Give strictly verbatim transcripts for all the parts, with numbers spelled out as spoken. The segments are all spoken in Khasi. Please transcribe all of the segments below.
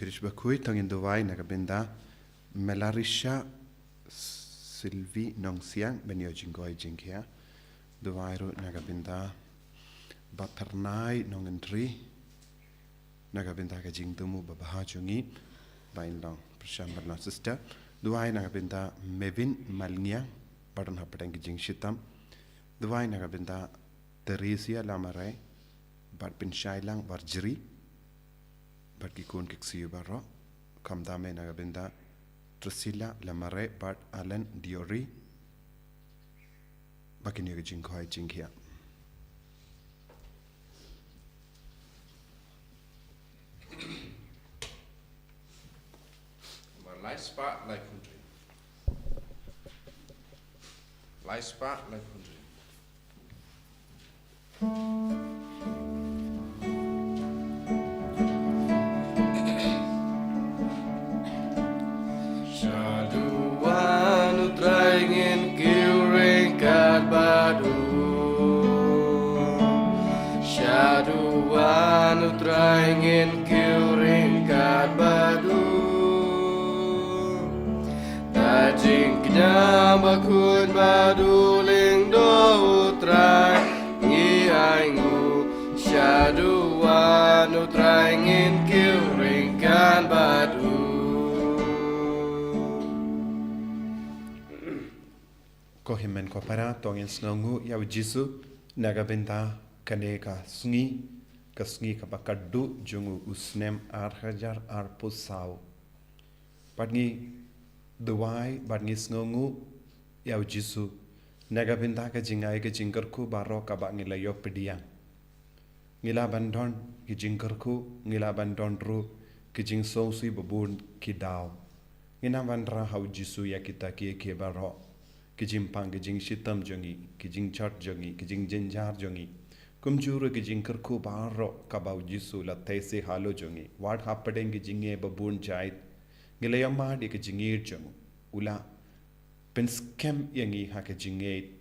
Bakhuid, to ngin duwai na ka bynta Melarisha Sylvie Nongsiang, ban ïoh jingkoit jingkhiah. Duwai ruh na ka bynta Batharnai Nongentri, na ka bynta ka jingthmu babha jong ngi, ba in long pyrshang ban long sister. Duwai na ka bynta Mevin Malngiang, ba don hapdeng ka jingshitom. Duwai na ka bynta Theresia Lamare, bad Pynshailang Warjri, bad ki khun ki ksiew baroh, khamtam eh na ka bynta Drusilla Lamare bad Alan Diori, ba kin ïoh ka jingkoit jingkhiah. Mar lai spah lai khyndai. Lai spah lai khyndai. Shaduh wan U Trai, ngin kiew ryngkat bad u. Shaduh wan U Trai, ngin kiew ryngkat bad u. Da jingkñia bakhuid bad u lyngdoh U Trai, ngi ainguh. Shaduh wan U Trai, ngin kiew ryngkat bad u. Ko hynmen ko para, to ngin sngewnguh ïa U Jisu na ka bynta kane ka sngi, ka sngi kaba khatduh jong u snem ar hajar arphew saw. Bad ngi duwai, bad ngi sngewnguh ïa U Jisu na ka bynta ka jingai ka jingkyrkhu baroh kaba ngi la ïoh pdiang. Ngi lah ban don ki jingkyrkhu, ngi lah ban don ruh ki jingsngewsih babun ki daw. Ngin nang wanrah ha U Jisu ïa kita kiei kiei baroh, ki jingpang, ki jingshitom jong ngi, ki jingjot jong ngi, ki jingjynjar jong ngi. Kumjuh ruh ki jingkyrkhu baroh kaba U Jisu la theh sha halor jong ngi. Wat hapdeng ki jingeh babun jait, ngi la ïohmad ïa ka jingïeit jong u. U la pynskhem ïa ngi ha ka jingïeit,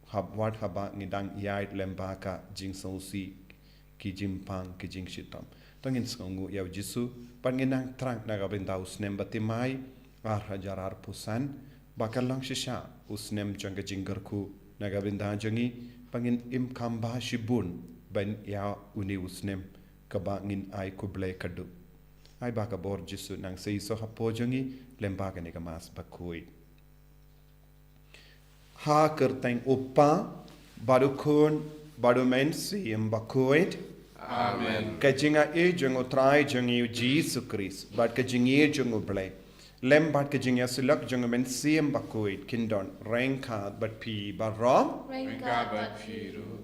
haba wat haba ngi dang ïaid lem bad ka jingsngewsih, ki jingpang, ki jingshitom. To ngin sngewnguh ïa U Jisu, bad ngin nang thrang na ka bynta u snem ba thymmai ar hajar arphew san, ba kan long shisha u snem jong ka jingkyrkhu na ka bynta jong ngi, ba ngin im kham bha shibun ban ïa une u snem kaba ngin ai khublei khatduh. Ai ba ka bor Jisu nang sei sha hapoh jong ngi lem bad kane ka Mass bakhuid. Ha ka kyrteng U Kpa, bad U Khun, bad U Mynsiem Bakhuid. Amen. Ka jingaiei jong U Trai jong ngi U Jisu Khrist, bad ka jingïeit jong U Blei, lem bad ka jingïasyllok jong U Mynsiem Bakhuid, kin don ryngkat bad phi baroh. Ryngkat bad phi ruh.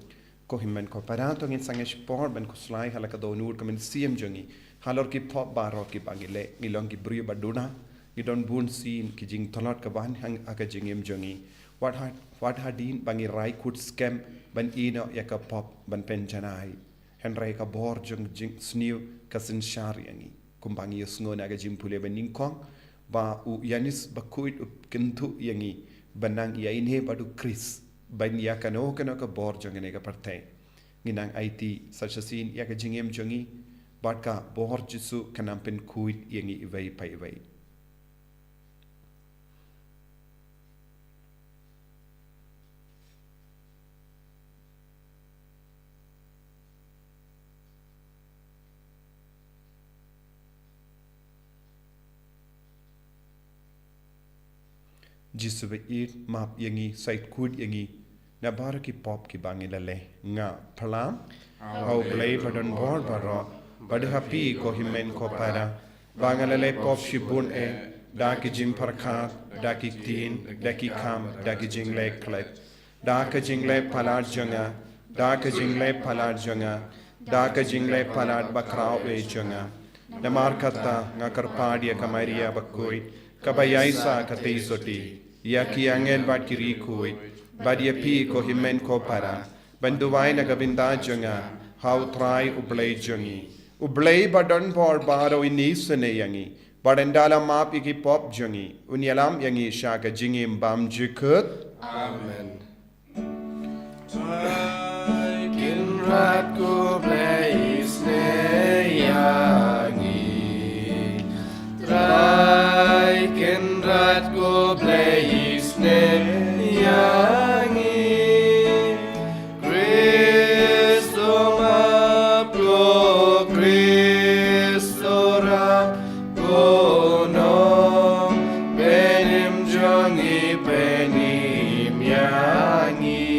Ko hynmen ko para, to ngin sangeh shipor ban khuslai ha la ka dohnud ka mynsiem jong ngi halor ki pop baroh kiba ngi leh. Ngi long ki briew ba duna, ngi don bun sien ki jingtlot kiba wan ha ka jingim jong ngi. Wat ha, wat hadien ba ngi rai kut skhem ban ïehnoh ïa ka pop ban pynjanai, hynrei ka bor jong ka jingsniew ka synshar ïa ngi. Kumba ngi ïohsngew na ka jingpule banyngkong, ba u Ïanis Bakhuid u kyntu ïa ngi ban nang ïaineh bad U Khrist ban ïa kano kano ka bor jong kane ka pyrthei. Ngin nang aiti sa shisien ïa ka jingim jong ngi, bad ka bor Jisu kan nang pynkhuid ïa ngi iwei pa iwei. Jisu ba ïeit, map ïa ngi, sait kut ïa ngi na baroh ki pop kiba ngi la leh. Nga phla ha U Blei ba don bor baroh, bad ha phi ko hynmen ko para, ba nga la leh pop shibun eh, da ki jingpyrkhat, da ki ktien, da ki kam, da ki jingleh khlem. Da ka jingleh palat jong nga, da ka jingleh palat jong nga, da ka jingleh palat bakhraw eh jong nga. Namar kata nga kyrpad ïa ka Maria Bakhuid, kaba ïaisah katei sotti, ïa ki angel bad ki riewkhuid, bad ïa phi ko hynmen ko para, ban duwai na ka bynta jong nga ha U Trai U Blei jong ngi. U Blei ba don bor baroh un isynei ïa ngi, bad ynda la map ïa ki pop jong ngi, un ïalam ïa ngi sha ka jingim bymjukut. Amen. Trai Kynrad ko Blei isynei ïa ngi, Trai Kynrad ko Blei isnei ïa ngi. Khrist u map, ko Khrist u rap, ko nongpynim jong ngi pynim ïa ngi.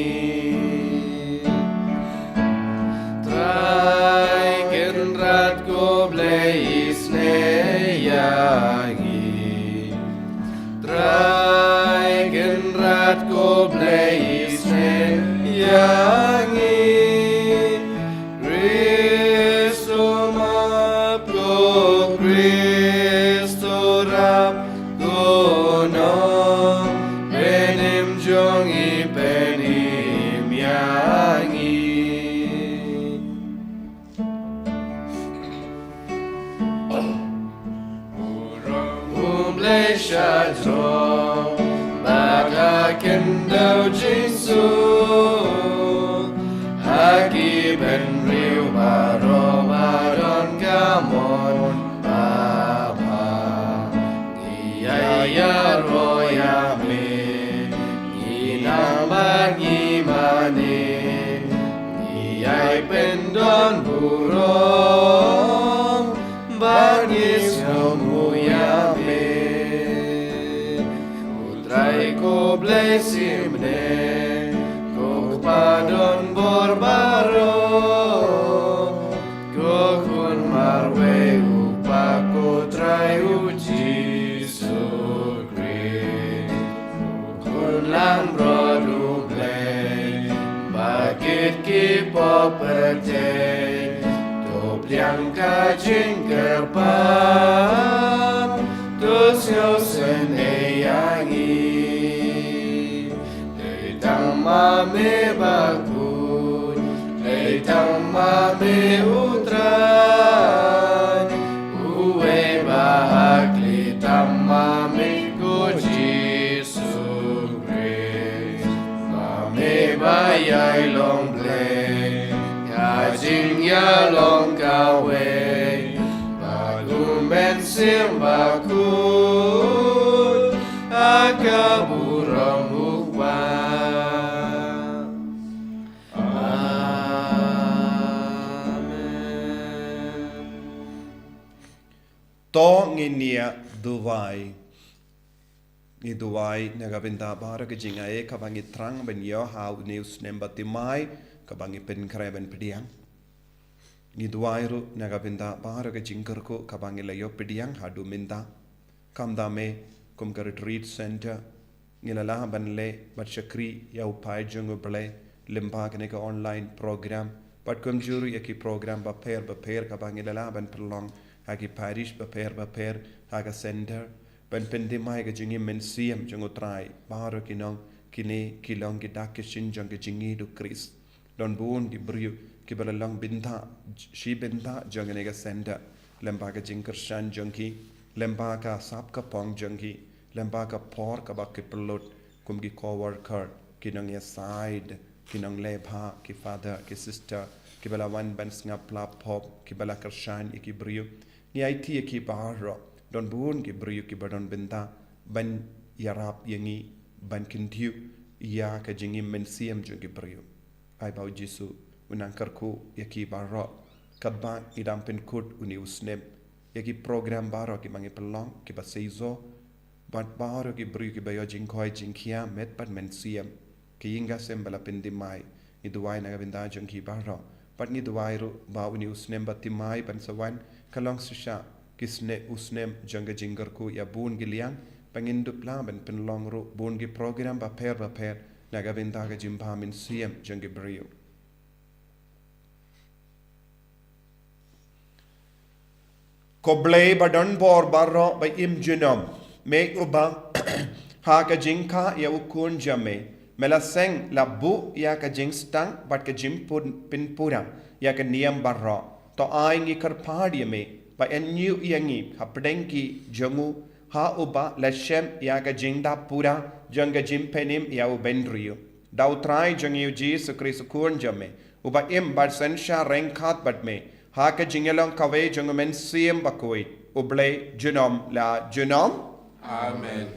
Trai Kynrad ko Blei isnei ïa ngi. Trai Kynrad ko Blei isnei ïa ngi. Khrist u map, ko Khrist u rap, ko nongpynim jong ngi pynim ïa ngi. U Blei sha jrong, ba ka khyndew jingsuk, ha ki bynriew baroh ba don ka mon ba bha. Ngi ïai ïaroh ïa me, ngi nang bad ngi mane, ngi ïai pyndon burom, ba ngi sngewnguh ïa me. U Trai ko Blei symbai, ko Kpa don bor baroh, ko Khun marwei u Kpa, ko Trai u Jisu Khrist, u Khun langbrot u Blei, ba kit ki pop pyrthei, to pdiang ka jingkyrpad, to sngewsynei ïa ngi. Dei tang ma me bakhuid, dei tang ma me u Trai, uwei ba hakli tang ma me ko Jisu Khrist, ma me ba ïai long Blei, ka jingïalong kawei, bad U Mynsiem Bakhuid, ha ka burom u Kpa. Amen. To ngin ïa duwai. Ngi duwai na ka bynta baroh ka jingai kaba ngi thrang ban ïoh ha une u snem ba thymmai, kaba ngi pynkhreh ban pdiang. Ngi duwai ruh na ka bynta baroh ka jingkyrkhu kaba ngi la ïoh pdiang haduh mynta. Khamtam eh kum ka retreat center, ngi la lah ban leh bad shakri ïa u paid jong U Blei lyngba kane ka online program, bad kumjuh ruh ïa ki program bapher bapher kaba ngi la lah ban pynlong ha ki parish bapher bapher, ha ka center, ban pynthymmai ka jingim mynsiem jong U Trai, baroh ki nong, kine ki long ki dak ki shin jong ka jingïeit U Khrist. Don bun ki briew kiba la long bynta, shi bynta jong kane ka center, lyngba ka jingkyrshan jong ki, lyngba ka sap ka phong jong ki, lyngba ka por kaba ki pynlut kum ki co-worker, ki nongïasaid, ki nongleh bha, ki father, ki sister, kiba la wan ban sngap lap pop, kiba la kyrshan ïa ki briew. Ngi aiti ïa ki baroh, don bun ki briew kiba don bynta ban ïarap ïa ngi ban kyntiew ïa ka jingim mynsiem jong ki briew. Ai ba U Jisu un nang kyrkhu ïa ki baroh, katba ngi dang pynkut une u snem, ïa ki program baroh kiba ngi pynlong, kiba seisoh, bad baroh ki briew kiba ïoh jingkoit jingkhiah met bad mynsiem. Ki ïing ki sem ba la pynthymmai, ngi duwai na ka bynta jong ki baroh. Bad ngi duwai ruh ba une u snem ba thymmai ban sa wan, kan long shisha ki sne-, u snem jong ka jingkyrkhu ïa bun ki liang, ba ngin dup lah ban pynlong ruh bun ki program bapher bapher na ka bynta ka jingbha mynsiem jong ki briew. Ko Blei ba don bor baroh ba im junom, me uba ha ka jingkha ïa U Khun jong me, me la seng la buh ïa ka jingstad bad ka jingpynpura ïa ka niam baroh. To ai ngi kyrpad ïa me ba yn ñiew ïa ngi hapdeng ki jong u, ha uba la shem ïa ka jingdap pura jong ka jingpynim ïa u bynriew. Da U Trai jong ngi U Jisu Khrist U Khun jong me, uba im bad synshar ryngkat bad me ha ka jingïalong kawei jong U Mynsiem Bakhuid, U Blei junom la junom. Amen.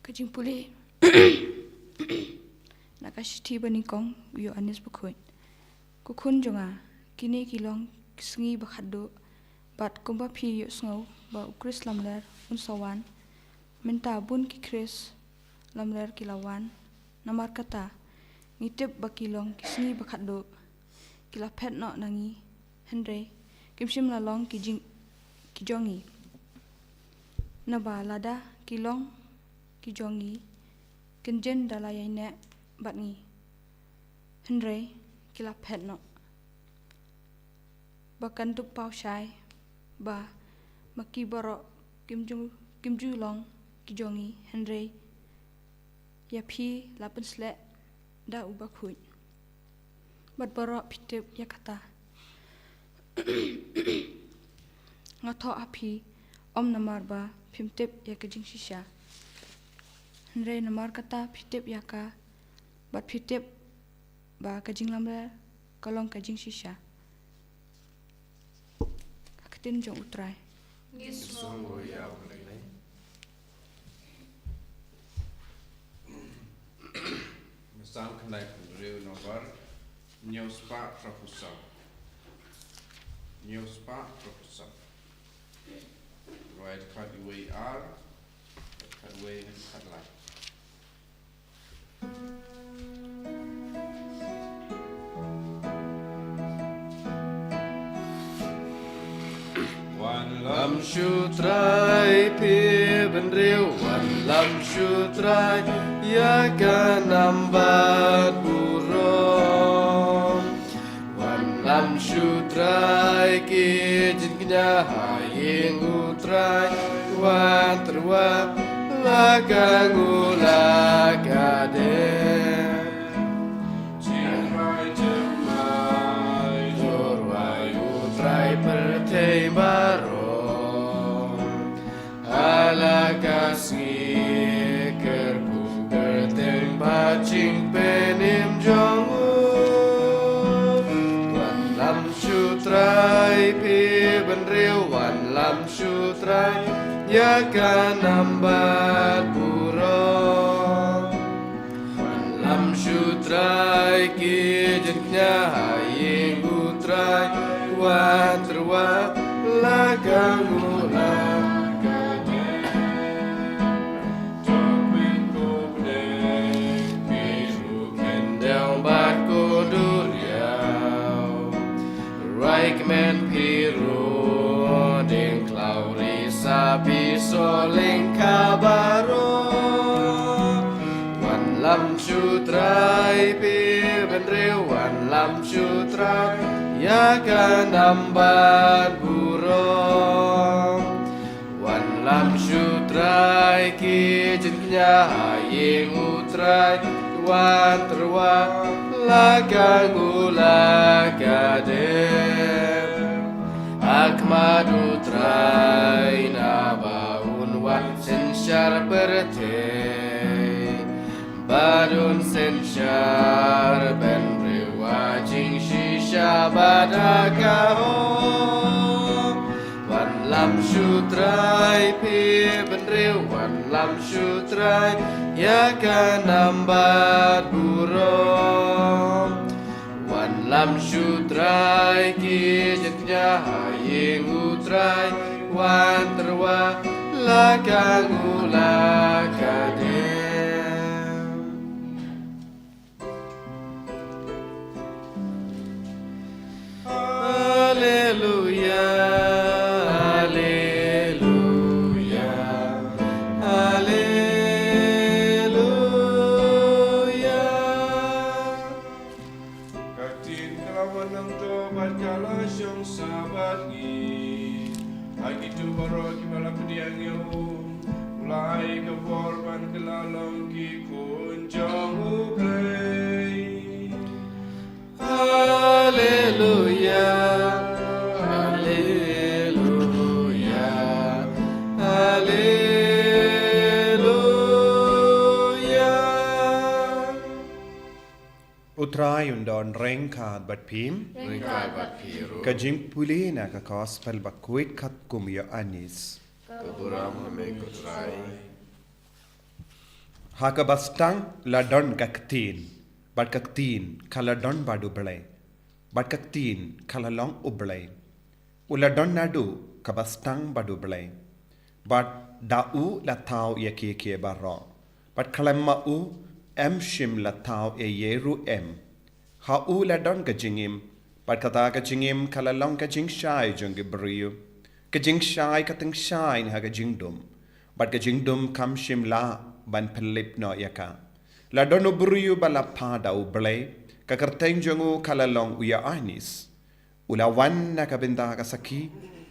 Ka jingpule na ka shithi ba nyngkong u Ïoannis Bakhuid. Ko khun jong nga, kine ki long ki sngi ba khatduh, bad kumba phi ïohsngew ba u Khrist lamler un sa wan, mynta bun ki Khrist lamler ki la wan. Namar kata, ngi tip ba ki long ki sngi ba khatduh, ki la phet noh na ngi, hynrei kim shym la long ki jing, ki jong ngi. Naba lada ki long ki jong ngi, kin jin da la ïaineh bad ngi, hynrei ki la phet noh. Ba kan dup paw shai ba ma ki baroh kim ju, kim ju long ki jong ngi, hynrei ïa phi la pynsleh da u Bakhuid. Bad baroh phi tip ïa kata. Nga thoh ha phi, ym namar ba phim tip ïa ka jingshisha, hynrei namar kata phi tip ïa ka, bad phi tip ba ka jinglamler ka long ka jingshisha. Ka ktien jong U Trai. Ngi sngewbha ïa U Blei. Psalm khyndai phew hynriew, nombar hynñiew spah hynriewphew saw. Hynñiew spah hynriewphew saw. Rwai dkhot uwei ar, dkhot uwei ne dkhot lai. Wanlam shu Trai phi bynriew, wanlam shu Trai ïa ka nam bad burom. Wanlam shu Trai ki jingkñia ha ïing U Trai, wan tyrwa la ka nguh la ka dem. Jingrai jingmai, to rwai U Trai pyrthei baroh. Ha la ka sngi kyrkhu kyrteng bad jingpynim jong u. Wanlam shu Trai phi bynriew, wanlam shu Trai ïa ka nam bad burom. Wanlam shu Trai ki jingkñia ha ïing U Trai, wan tyrwa la ka nguh la ka dem. To kmen ko bneng, phi ruh khyndew bad ko duriaw. Rwai kmen phi ruh, deng khlaw risa phi soh lyngkha baroh. Wanlam shu Trai phi bynriew, wanlam shu Trai ïa ka nam bad burom. Wanlam shu Trai ki jingkñia ha ïing U Trai, wan tyrwa la ka nguh la ka dem. Ha khmat U Trai naba un wan synshar pyrthei. Bad un synshar bynriew ha jingshisha bad ha ka hok. Wanlam shu Trai phi bynriew, wanlam shu Trai ïa ka nam bad burom. Wanlam shu Trai ki jingkñia ha ïing U Trai, wan tyrwa la ka nguh la ka dem. Alleluia, alleluia, alleluia. Ka ktien ka la wan nangta bad ka la shong sa bad ngi. Ha kito baroh kiba la pdiang ïa u, u la ai ka bor ba Ka la long ki khun jong U Blei. Haleluya, haleluya, haleluya. U Trai un don ryngkat bad phi. Ryngkat bad phi ruh. Ka jingpule na ka Gospel ba khuid katkum u Ïoannis. Ka burom ha me ko Trai. Ha kaba sdang la don ka Ktien, bad ka Ktien ka la don bad U Blei, bad ka Ktien ka la long U Blei. U la don naduh kaba sdang bad U Blei. Bad da u la thaw ïa kiei kiei baroh. Bad khlem ma u, ym shym la thaw ei ei ruh em. Ha u la don ka jingim, bad kata ka jingim ka la long ka jingshai jong ki briew. Ka jingshai ka tyngshaiñ ha ka jingdum, bad ka jingdum kam shym lah ban pynlip noh ïa ka. La don u briew ba la phah da U Blei, ka kyrteng jong u ka la long u Ïoannis. U la wan na ka bynta ka sakhi,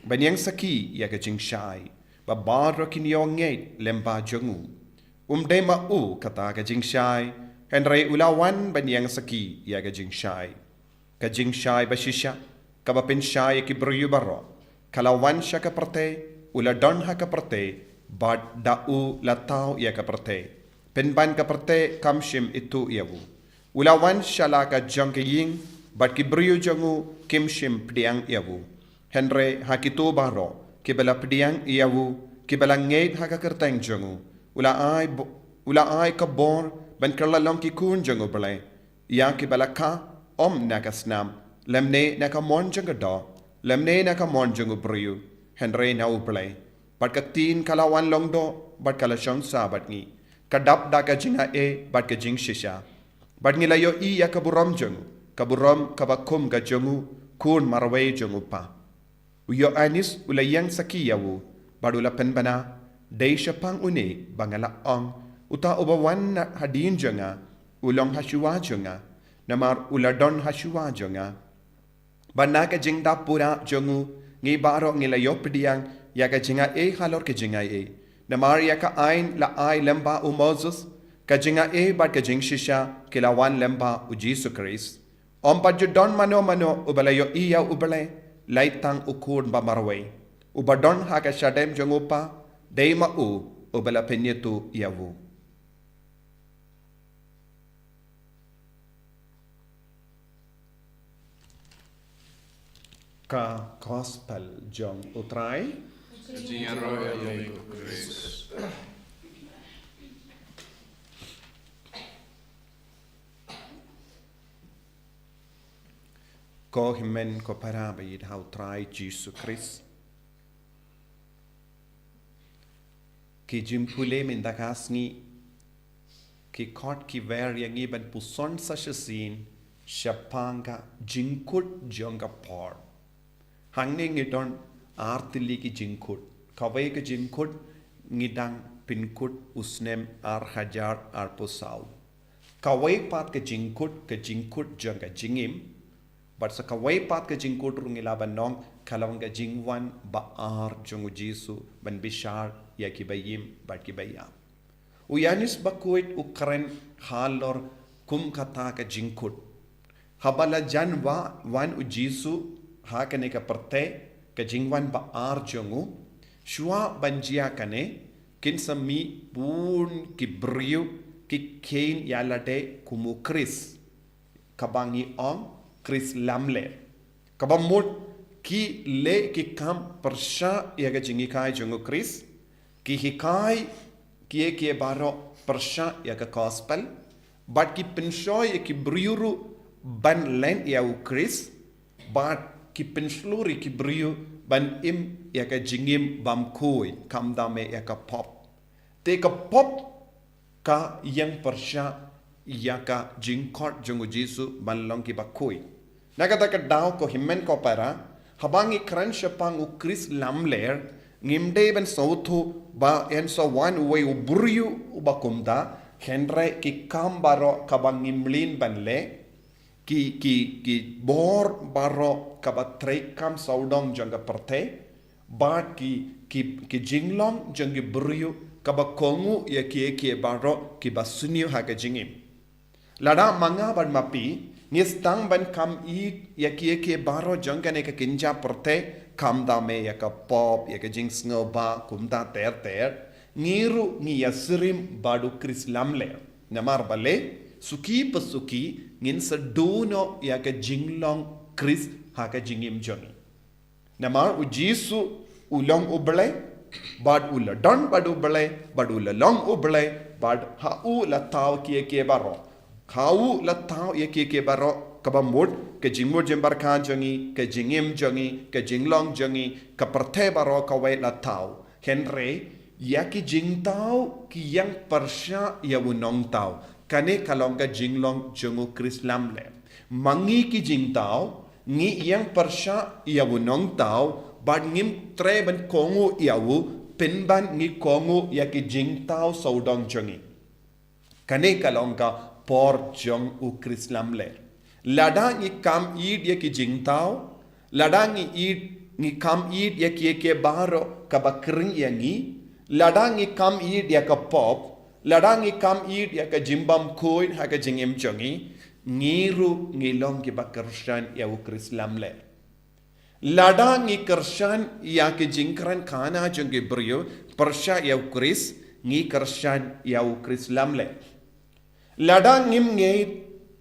ban ïeng sakhi ïa ka jingshai, ba baroh kin ïoh ngeit lyngba jong u. Um dei ma u kata ka jingshai, hynrei u la wan ban ïeng sakhi ïa ka jingshai. Ka jingshai ba shisha, kaba pynshai ïa ki briew baroh, ka la wan sha ka pyrthei, u la don ha ka pyrthei, bad da u la thaw ïa ka pyrthei. Pynban ka pyrthei kam shym ithuh ïa u. U la wan sha la ka jong ka ïing, bad ki briew jong u kim shym pdiang ïa u. Hynrei ha kito baroh kiba la pdiang ïa u, kiba la ngeit ha ka kyrteng jong u, u la ai bo-, u la ai ka bor ban kylla long ki khun jong U Blei. Ïa kiba la kha, ym na ka snam, lymne na ka mon jong ka doh, lymne na ka mon jong u briew, hynrei na U Blei. Bad ka Ktien ka la wan long doh, bad ka la shong sah bad ngi. Ka dap da ka jingai ei bad ka jingshisha. Bad ngi la ïohi ïa ka burom jong u, ka burom kaba kum ka jong u Khun marwei jong U Kpa. U Ïoannis u la ïeng sakhi ïa u, bad u la pynbna, dei shaphang une ba nga la ong, uta uba wan na hadien jong nga, u long hashuwa jong nga, namar u la don hashuwa jong nga. Bad na ka jingdap pura jong u, ngi baroh ngi la ïoh pdiang ïa ka jingai ei halor ka jingai ei. Namar ïa ka aiñ la ai lyngba u Moses, ka jingai ei bad ka jingshisha ki la wan lyngba u Jisu Khrist. Ym pat ju don mano mano uba la ïohi ïa U Blei, lait tang u Khun ba marwei, uba don ha ka shadem jong U Kpa, dei ma u uba la pynïathuh ïa u. Ka Gospel jong U Trai. Ka jingïaroh ïa me ko Khrist. Ko hynmen ko para ba ïeit ha U Trai Jisu Khrist. Ki jingpule mynta ka sngi ki khot ki wer ïa ngi ban puson sa shisien shaphang ka jingkut jong ka por. Hangne ngi don ar tylli ki jingkut. Kawei ka jingkut ngi dang pynkut u snem ar hajar arphew saw. Kawei pat ka jingkut, ka jingkut jong ka jingim. Bad sa kawei pat ka jingkut ruh ngi lah ban ong ka long ka jingwan ba ar jong u Jisu ban bishar ïa kiba im bad kiba ïap. U Ïoannis Bakhuid u kren halor kum kata ka jingkut. Haba la jan wa-, wan u Jisu ha kane ka pyrthei, ka jingwan ba ar jong u, shuwa ban jia kane, kin sa mih bun ki briew ki kheiñ ïa lade kum u Khrist. Kaba ngi ong Khrist lamler. Kaba mut ki leh ki kam pyrshah ïa ka jinghikai jong u Khrist, ki hikai kiei kiei baroh pyrshah ïa ka Gospel, bad ki pynshoi ïa ki briew ruh ban len ïa u Khrist, bad ki pynshlur ïa ki briew ban im ïa ka jingim bymkhuid, khamtam eh ïa ka pop. Te ka pop ka ïeng pyrshah ïa ka jingkhot jong u Jisu ban long kiba khuid. Na kata ka daw ko hynmen ko para, haba ngi kren shaphang u Khrist lamler, ngim dei ban sngewthuh ba yn sa wan uwei u briew uba kumta, hynrei ki kam baroh kaba ngim leh ban leh, ki, ki, ki bor baroh kaba treikam sawdong jong ka pyrthei, bad ki, ki, ki jinglong jong ki briew kaba kohnguh ïa kiei kiei baroh kiba sniew ha ka jingim. Lada ma nga bad ma phi ngi sdang ban kham ïeit ïa kiei kiei baroh jong kane ka kynja pyrthei, khamtam ïa ka pop, ïa ka jingsngewbha, kumta ter ter, ngi ruh ngi ïasyriem bad u Khrist lamler. Namar balei, suki pa suki ngin sa duh noh ïa ka jinglong Khrist ha ka jingim jong ngi. Namar u Jisu u long u Blei, bad u la don bad u Blei, bad u la long u Blei, bad ha u la thaw kiei kiei baroh. Ha u la thaw ïa kiei kiei baroh, kaba mut ka jingmut jingpyrkhat jong ngi, ka jingim jong ngi, ka jinglong jong ngi, ka pyrthei baroh kawei la thaw. Hynrei ïa ki jingthaw ki ïeng pyrshah ïa u Nongthaw. Kane ka long ka jinglong jong u Khrist lamler. Ma ngi ki jingthaw ngi ïeng pyrshah ïa u Nongthaw, bad ngim treh ban kohnguh ïa u, pynban ngi kohnguh ïa ki jingthaw sawdong jong ngi. Kane ka long ka por jong u Khrist lamler. Lada ngi kham ïeit ïa ki jingthaw, lada ngi ïeit, ngi kham ïeit ïa kiei kiei baroh kaba khring ïa ngi, lada ngi kham ïeit ïa ka pop, lada ngi kham ïeit ïa ka jingbymkhuid ha ka jingim jong ngi, ngi ruh ngi long kiba kyrshan ïa u Khrist lamler. Lada ngi kyrshan ïa ki jingkren khana jong ki briew pyrshah ïa u Khrist, ngi kyrshan ïa u Khrist lamler. Lada ngim ngeit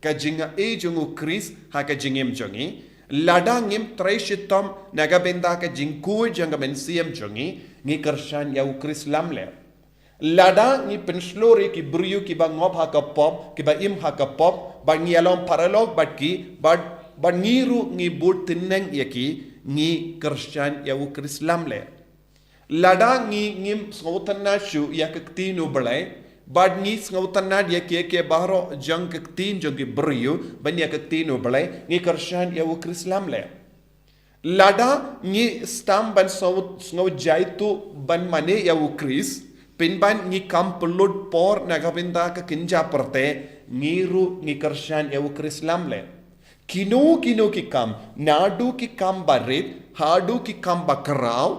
ka jingai jong u Khrist ha ka jingim jong ngi, lada ngim trei shitom na ka bynta ka jingkhuid jong ka mynsiem jong ngi, ngi kyrshan ïa u Khrist lamler. Lada ngi pynshlur ïa ki briew kiba ngop ha ka pop, kiba im ha ka pop, bad ngi ïalong paralok bad ki, bad, bad ngi ruh ngi bud tneng ïa ki, ngi kyrshan ïa u Khrist lamler. Lada ngi ngim sngewtynnad shuh ïa ka ktien u Blei, bad ngi sngewtynnad ïa kiei kiei baroh jong ka ktien jong ki briew, ban ïa ka ktien u Blei, ngi kyrshan ïa u Khrist lamler. Lada ngi sdang ban sngew, sngew jaituh ban mane ïa u Khrist, pynban ngi kham pynlut por na ka bynta ka kynja pyrthei, ngi ruh ngi kyrshan ïa u Khrist lamler. Kino kino ki kam, naduh ki kam barit haduh ki kam bakhraw,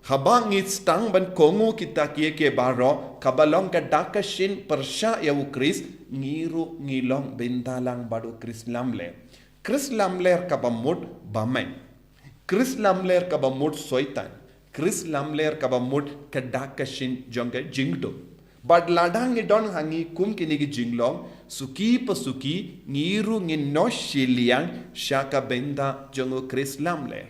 haba ngi sdang ban kohnguh kita kiei kiei baroh, kaba long ka dak ka shin pyrshah ïa u Khrist, ngi ruh ngi long bynta lang bad u Khrist lamler. Khrist lamler kaba mut bymman. Khrist lamler kaba mut Soitan. Khrist lamler kaba mut ka dak ka shin jong ka jingdum. Bad lada ngi don ha ngi kum kine ki jinglong, suki pa suki ngi ruh ngin noh shiliang sha ka bynta jong u Khrist lamler.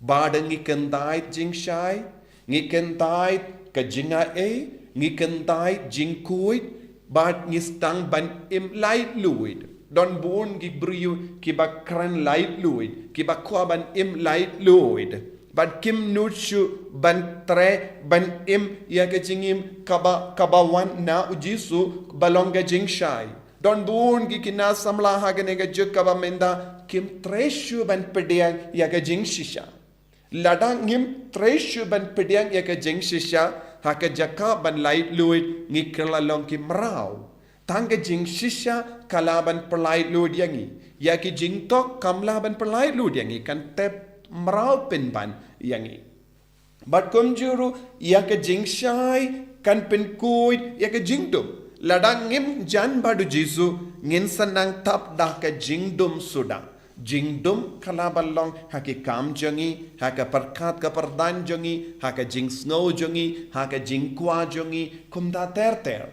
Bad ngi kyntait jingshai, ngi kyntait ka jingai, ngi kyntait jingkhuid, bad ngi sdang ban im laitluid. Don bun ki briew kiba kren laitluid, kiba kwah ban im laitluid. Bad kim nud shuh ban treh ban im ïa ka jingim kaba, kaba wan na u Jisu ba long ka jingshai. Don bun ki khynnah samla ha kane ka juk kaba mynta kim treh shuh ban pdiang ïa ka jingshisha. Lada ngim treh shuh ban pdiang ïa ka jingshisha, ha ka jaka ban laitluid ngi kylla long ki mraw. Tang ka jingshisha ka lah ban pyllaitluid ïa ngi. Ïa ki jingthok kam lah ban pyllaitluid ïa ngi, kan tep mraw pynban ïa ngi. Bad kumjuh ruh ïa ka jingshai kan pynkhuid ïa ka jingdum. Lada ngim jan bad u Jisu, ngin sa nang thap da ka jingdum suda. Jingdum ka lah ban long ha ki kam jong ngi, ha ka pyrkhat ka pyrdan jong ngi, ha ka jingsngew jong ngi, ha ka jingkwah jong ngi, kumta ter ter.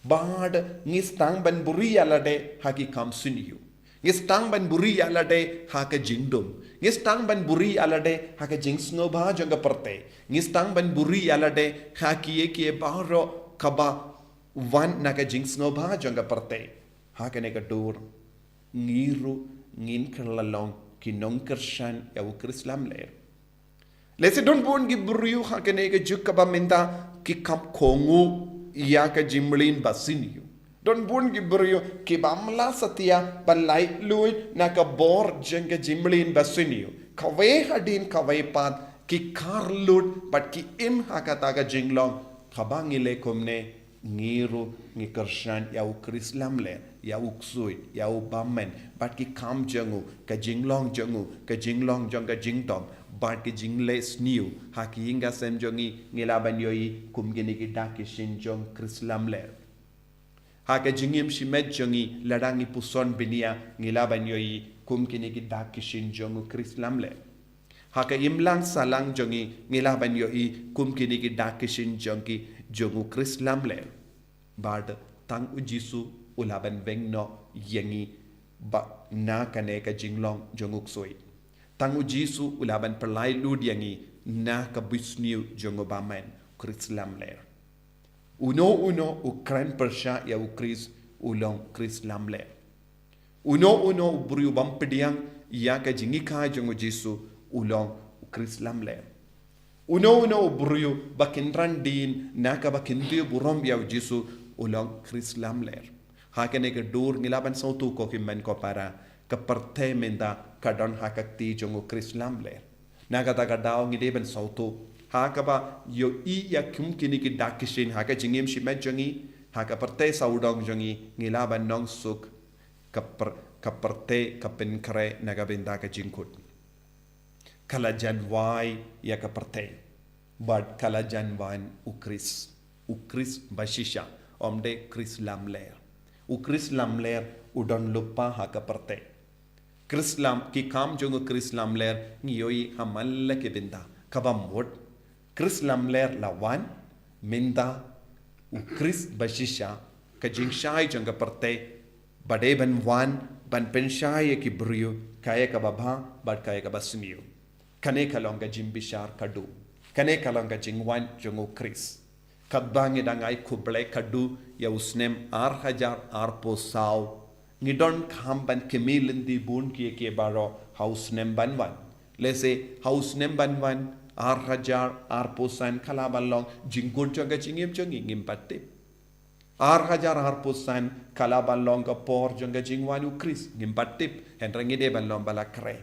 Bad ngi sdang ban buhrieh ïalade ha ki kam shynrang. Ngi sdang ban buhrieh ïalade ha ka jingdum. Ngi sdang ban buhrieh ïalade ha ka jingsngewbha jong ka pyrthei. Ngi sdang ban buhrieh ïalade ha kiei kiei baroh kaba wan na ka jingsngewbha jong ka pyrthei. Ha kane ka dur ngi ruh ngin kylla long ki nongkyrshan ïa u Khrist lamler. Lehse don bun ki briew ha kane ka juk kaba mynta ki kham kohnguh ïa ka jingmlien ba shynrang. Don bun ki briew ki bym lah satia ban laitluid na ka bor jong ka jingmlien ba shynrang. Kawei hadien kawei pat ki khar lut bad ki im ha kata ka jinglong. Haba ngi leh kumne, ngi ruh ngi kyrshan ïa u Khrist lamler. ïa u ksuid, ïa u bymmen, bad ki kam jong u, ka jinglong jong u, ka jinglong jong ka jingdom, bad ka jingleh sniew, ha ki ïing ka sem jong ngi, ngi lah ban ïohi, kum kine ki dak ki shin jong Khrist lamler. Ha ka jingim shimet jong ngi, lada ngi puson bniah, ngi lah ban ïohi, kum kine ki dak ki shin jong u Khrist lamler. Ha ka imlang sahlang jong ngi, ngi lah ban ïohi, kum kine ki dak ki shin jong ki, jong u Khrist lamler. Bad tang u Jisu u lah ban weng noh ïa ngi ba na kane ka jinglong jong u ksuid. Tang u Jisu u lah ban pynlait lut ïa ngi na ka buit sniew jong u bymmen, Khrist lamler. Uno uno u kren pyrshah ïa u Khrist u long Khrist lamler. Uno uno u briew bym pdiang ïa ka jinghikai jong u Jisu u long u Khrist lamler. Uno uno u briew ba kynran dien na kaba kyntiew burom ïa u Jisu u long Khrist lamler. Ha kane ka dur ngi lah ban sngewthuh ko hynmen ko para, ka pyrthei mynta ka don ha ka kti jong u Khrist lamler. Na kata ka daw ngi dei ban sngewthuh, ha kaba ïohi ïa kum kine ki dak ki shin ha ka jingim shimet jong ngi, ha ka pyrthei sawdong jong ngi, ngi lah ban nongsuk, ka pyr-, ka pyrthei ka pynkhreh na ka bynta ka jingkut. Ka la jan wai ïa ka pyrthei. Bad ka la jan wan u Khrist. U Khrist bashisha. Ym dei Khrist lamler. U Khrist lamler u don lypa ha ka pyrthei. Khrist lam, ki kam jong u Khrist lamler ngi ïohi ha man la ki bynta. Kaba mut, Khrist lamler la wan, mynta u Khrist bashisha, ka jingshai jong ka pyrthei, ba dei ban wan, ban pynshai ïa ki briew, kaei kaba bha, bad kaei kaba sniew. Kane ka long ka jingbishar kaba duk. Kane ka long ka jingwan jong u Khrist. Katba ngi dang ai khublei kaba duk ïa u snem ar hajar arphew saw. Ngi donkam ban kmie lynti bun kiei kiei baroh ha u snem ban wan. Lehse ha u snem ban wan, ar hajar arphew san ka lah ban long jingkut jong ka jingim jong ngi, ngim pat tip. Ar hajar arphew san ka lah ban long ka por jong ka jingwan u Khrist, ngim pat tip, hynrei ngi dei ban long ba la khreh.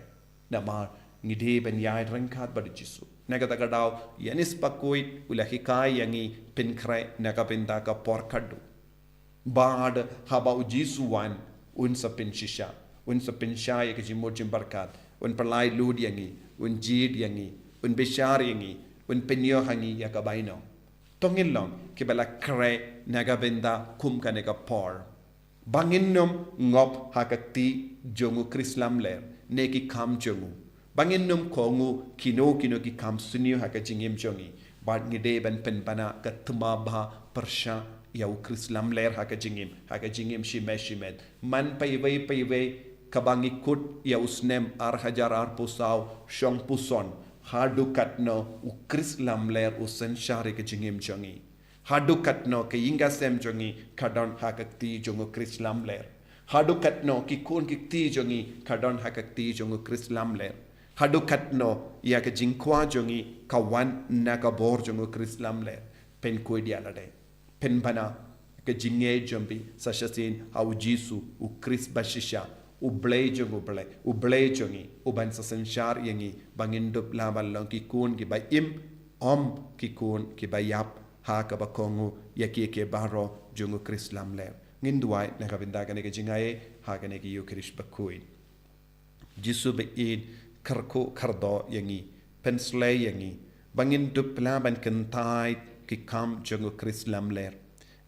Namar ngi dei ban ïaid ryngkat bad u Jisu. Na kata ka daw, Ïoannis Bakhuid u la hikai ïa ngi pynkhreh na ka bynta ka por kaba duk. Bad haba u Jisu wan, un sa pynshisha, un sa pynshai ïa ka jingmut jingpyrkhat, un pynlait lut ïa ngi, un jied ïa ngi, un bishar ïa ngi, un pynïoh ha ngi ïa ka bainong. To ngin long kiba la khreh na ka bynta kum kane ka por. Ba ngin ym ngop ha ka kti jong u Khrist lamler ne ki kam jong u. Ba ngin ym kohnguh kino kino ki kam sniew ha ka jingim jong ngi. Bad ngi dei ban pynbna ka thma bha pyrshah ïa u Khrist lamler ha ka jingim, ha ka jingim shimet shimet. Man paiwei paiwei kaba ngi kut ïa u snem ar hajar arphew saw, shong puson, haduh katno u Khrist lamler u synshar ïa ka jingim jong ngi. Haduh katno ka ïing ka sem jong ngi ka don ha ka kti jong u Khrist lamler. Haduh katno ki khun ki kti jong ngi ka don ha ka kti jong u Khrist lamler. Haduh katno ïa ka jingkwah jong ngi ka wan na ka bor jong u Khrist lamler. Pynkhuid ïa lade. Pynbna ka jingngeit jong phi sa shisien ha u Jisu, u Khrist bashisha, u Blei jong u Blei, u Blei jong ngi, u ban sa synshar ïa ngi, ba ngin dup lah ban long ki khun kiba im, ym ki khun kiba ïap, ha kaba kohnguh ïa kiei kiei baroh jong u Khrist lamler. Ngin duwai na ka bynta kane ka jingaiei ha kane ka Ïukharist bakhuid. Jisu ba ïeit, kyrkhu kyrdoh ïa ngi, pynslei ïa ngi, ba ngin dup lah ban kyntait ki kam jong u Khrist lamler.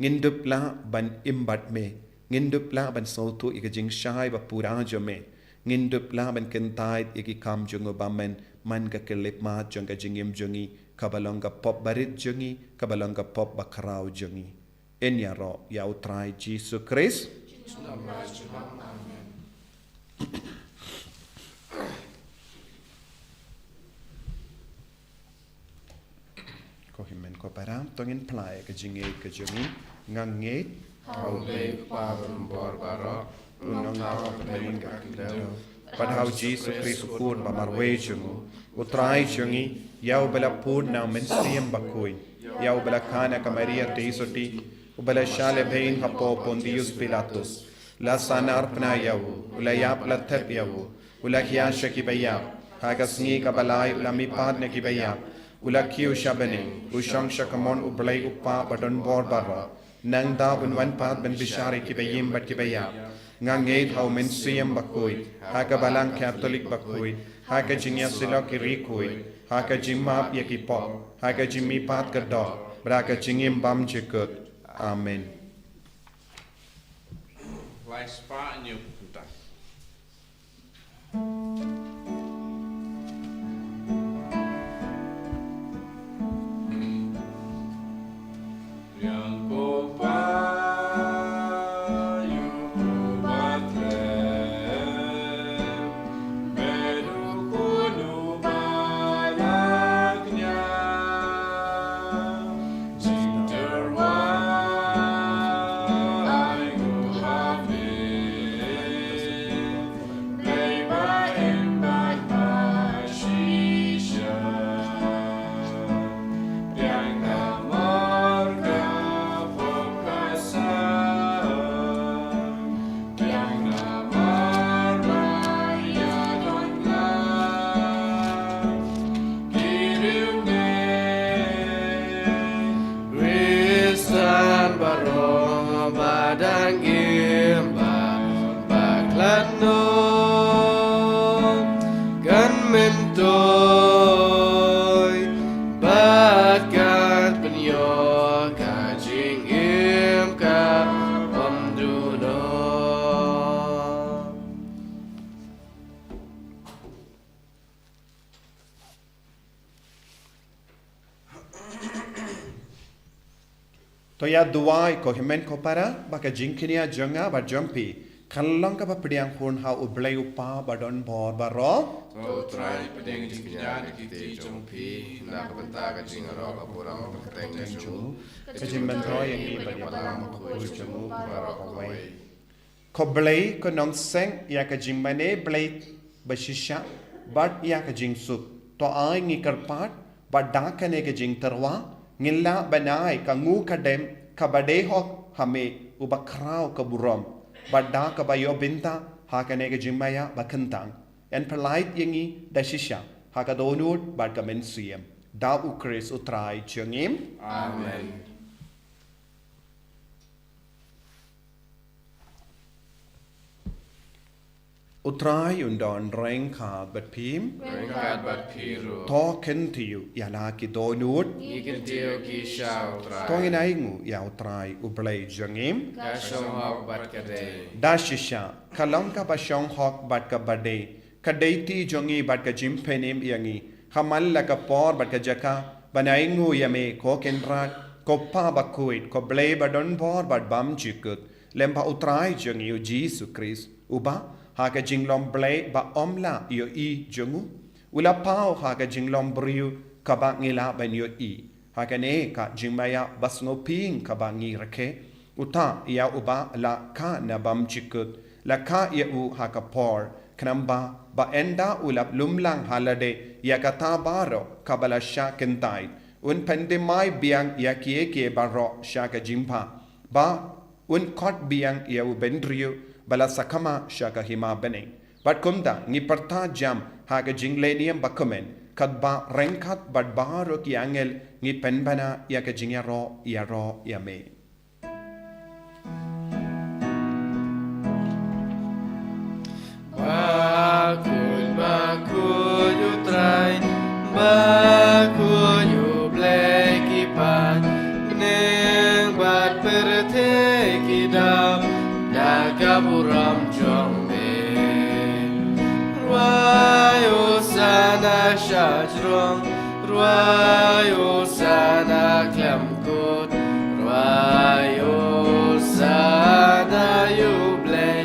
Ngin dup lah ban im bad me, ngin dup lah ban sngewthuh ïa ka jingshai ba pura jong me, ngin dup lah ban kyntait ïa ki kam jong u bymmen, man ka khyllipmat jong ka jingim jong ngi, kaba long ka pop barit jong ngi, kaba long ka pop bakhraw jong ngi. Yn ïaroh ïa u Trai Jisu Khrist. Ko hynmen ko para, to ngin phla ïa ka jingngeit ka jong ngi. Nga ngeit ha U Blei Kpa Baroh, U Nongthaw Kynrad ka Khyndew, bad ha U Jisu Khrist U Khun ba marwei jong U, U Trai jong ngi, ïa uba la put na U Mynsiem Bakhuid, ïa uba la khang na ka Maria Theisotti, uba la shah lehbeiñ hapoh Pontius Pilatus, la sahnarphna ïa U, U la ïap la thep ïa U, U la hiar sha kiba ïap, ha ka sngi kaba lai U la mihpat na kiba ïap, U la kiew sha bneng, U shong sha kamon U Blei U Kpa Badonbor Baroh. Nangta un wan pat ban bishar ïa kiba im bad kiba ïap. Nga ngeit ha u Mynsiem Bakhuid, ha ka Balang Katholik bakhuid, ha ka jingïasyllok ki riewkhuid, ha ka jingmap ïa ki pop, ha ka jingmihpat ka doh, bad ha ka jingim bymjukut. Amen. Lai spah hynñiew phew khyndai. Khristan baroh ba dang im bad ba khlad noh, kan myntoi bad kan pynïoh ka jingim ka bymduh noh. To ïa duwai ko hynmen ko para, ba ka jingkñia jong nga bad jong phi kan long kaba pdiang hun ha U Blei U Kpa badonbor baroh. To U Trai pdiang jingkñia na ki kti jong phi na ka bynta ka jingïaroh ka burom ka kyrteng jong u, ka jingmyntoi ïa ngi bad ïa ka burom ka khuid jong u baroh kawei. Ko Blei, ko nongseng ïa ka jingmane Blei bashisha bad ïa ka jingsuk, to ai ngi kyrpad ba da kane ka jingtyrwa ngin lah ban ai ka nguh ka dem kaba dei hok ha me, uba khraw ka burom, bad da kaba ïoh bynta ha kane ka jingmaïa ba kyntang, yn pyllait ïa ngi da shisha ha ka dohnud bad ka mynsiem, da U Khrist U Trai jong ngi. Amen. U Trai un don ryngkat bad phi. Ryngkat bad phi ruh. To kyntiew ïa la ki dohnud. Ngi kyntiew ki sha U Trai. To ngin ainguh ïa U Trai U Blei jong ngi. Ka shong hok bad ka dei. Da shisha ka long kaba shong hok bad kaba dei, ka dei ti jong ngi bad ka jingpynim ïa ngi, ha man la ka por bad ka jaka ban ainguh ïa me ko Kynrad, ko Kpa Bakhuid, ko Blei badonbor bad bymjukut, lem bad U Trai jong ngi U Jisu Khrist, uba ha ka jinglong Blei ba ym lah ïohi jong u, u la paw ha ka jinglong briew kaba ngi lah ban ïohi. Ha kane ka jingmaïa ba sngewbha kaba ngi rakhe, uta ïa uba la kha na bymjukut, la kha ïa u ha ka por, khnang ba, ba ynda u la lumlang ha lade ïa kata baroh kaba la shah kyntait, un pyndem mai biang ïa kiei kiei baroh sha ka jingbha, ba un khot biang ïa u bynriew ba la sakma sha ka hima bneng. Bad kumta ngi pyrta jam ha ka jinglehniam bakmen, katba ryngkat bad baroh ki angel ngi pynbna ïa ka jingïaroh ïaroh ïa me. Bakhuid, bakhuid U Trai, bakhuid U Blei ki paid, bneng bad pyrthei ki dap da ka burom jong me. Rwai hosana sha jrong, rwai hosana khlem kut, rwai hosana ïa U Blei